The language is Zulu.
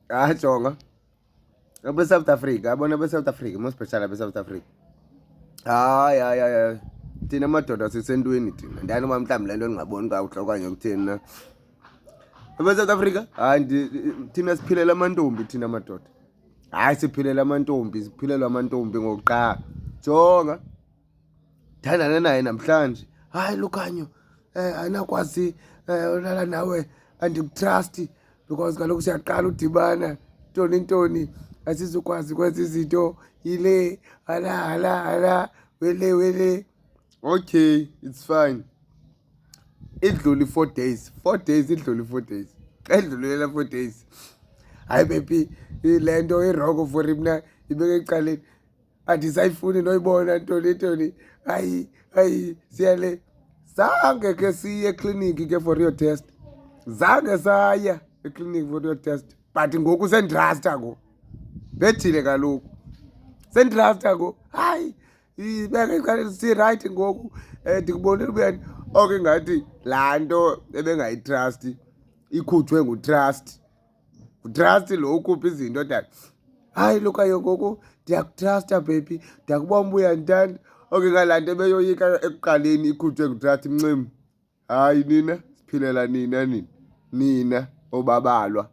Hayi, jonga abe-South Africa, abona abe-South Africa, more special abe-South Africa. Hayi, hayi, hayi, hayi, thina madoda sisentweni thina. Ndani uba mhlawumbi le nto ndingaboni kakuhle okanye kutheni na. Abe-South Africa, hayi, thina siphilela amantombi, thina madoda. Hayi, siphilela amantombi, siphilelwa amantombi ngokuqala. Jonga, thandana naye namhlanje, "Hayi Lukhanyo, anakwazi ulala nawe, andikutrust because kaloku siyaqala udibana, ntoni ntoni, asizukwazi kwenza izinto yile hala hala hala wele wele." Okay, it's fine. Idlule i-4 days, 4 days idlule, i-4 days. Xa idlulela 4 days, "Hayi baby, le nto i-wrong for mna, ibeke ecaleni, andisayifuni noyibona, ntoni ntoni, hayi hayi, siyale." Zange ke siye ekliniki ke for iyo test, zange saya ekliniki for iyo test, but ngoku senditrusta ngoku, bethile kaloku, senditrusta ngoku. "Hayi, ibeke ecaleni, si-right ngoku, ndikubonile ubuyani." Oko ingathi laa nto ebengayitrusti ikhutshwe ngutrust, ngutrust lo ukhupha izinto dad. "Hayi Lukayo, ngoku ndiyakutrusta baby, ndiyakubona uba uyandithanda." Okay, ngalaa nto ebeyoyika ekuqaleni ikhutshwe ngutrust. Mncim, hayi nina, siphilela nina, nina, nina obabalwa.